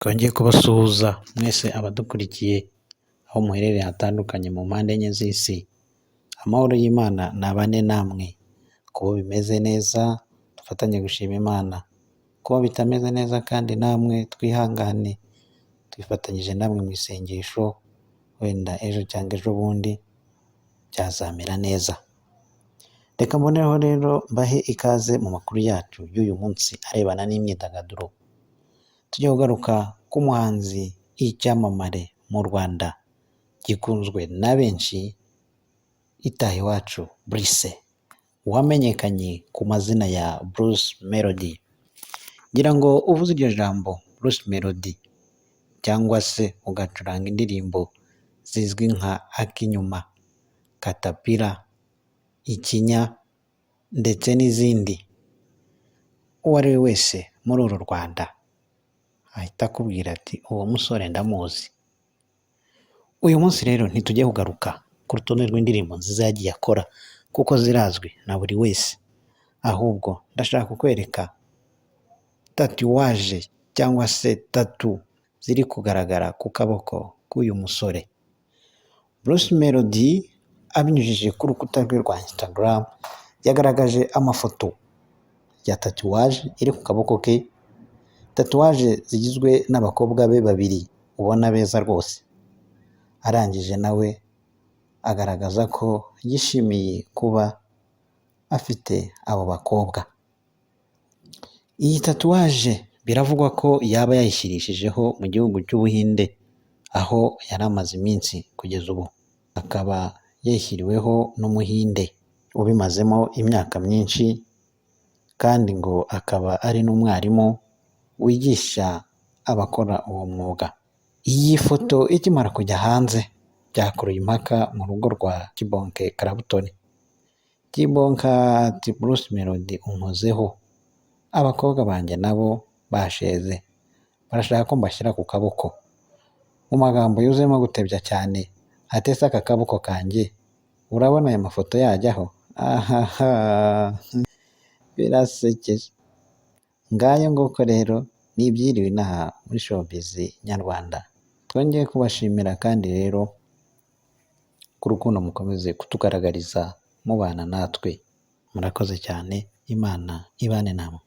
Twongeye kubasuhuza mwese abadukurikiye aho muherereye hatandukanye mu mpande enye z'isi, amahoro y'Imana nabane namwe, kuba bimeze neza dufatanye gushima Imana, kuba bitameze neza kandi namwe twihangane, twifatanyije namwe mu isengesho, wenda ejo cyangwa ejo bundi byazamera neza. Reka mbonereho rero mbahe ikaze mu makuru yacu y'uyu munsi arebana n'imyidagaduro. Tujya kugaruka ku muhanzi icyamamare mu Rwanda gikunzwe na benshi Itahiwacu Bruce wamenyekanye ku mazina ya Bruce Melody. Ngira ngo uvuze iryo jambo Bruce Melody cyangwa se ugacuranga indirimbo zizwi nka Akinyuma, Katapila, Ikinya ndetse n'izindi, uwo ari we wese muri uru Rwanda ahita akubwira ati uwo musore ndamuzi. Uyu munsi rero ntitujye kugaruka ku rutonde rw'indirimbo nziza yagiye akora kuko zirazwi na buri wese, ahubwo ndashaka kukwereka tatouage cyangwa se tattoo ziri kugaragara ku kaboko k'uyu musore. Bruce Melody abinyujije ku rukuta rwe rwa Instagram yagaragaje amafoto ya tatouage iri ku kaboko ke, tatouage zigizwe n'abakobwa be babiri ubona beza rwose, arangije nawe agaragaza ko yishimiye kuba afite abo bakobwa. Iyi tatouage biravugwa ko yaba yayishyirishijeho mu gihugu cy'Ubuhinde aho yari amaze iminsi kugeza ubu, akaba yayishyiriweho n'Umuhinde ubimazemo imyaka myinshi kandi ngo akaba ari n'umwarimu wigisha abakora uwo mwuga. Iyi foto ikimara kujya hanze byakuruye impaka mu rugo rwa Kibonke Clapton. Kibonke ati Bruce Melody unkozeho, abakobwa banjye nabo basheze barashaka ko mbashyira ku kaboko. Mu magambo yuzuyemo gutebya cyane ati ese aka kaboko kanjye urabona aya mafoto yajyaho? Ahaha birasekeje. Ngayo nguko rero ni ibyiriwe inaha muri showbiz nyarwanda. Twongeye kubashimira kandi rero ku rukundo mukomeze kutugaragariza mubana natwe. Murakoze cyane, Imana ibane namwe.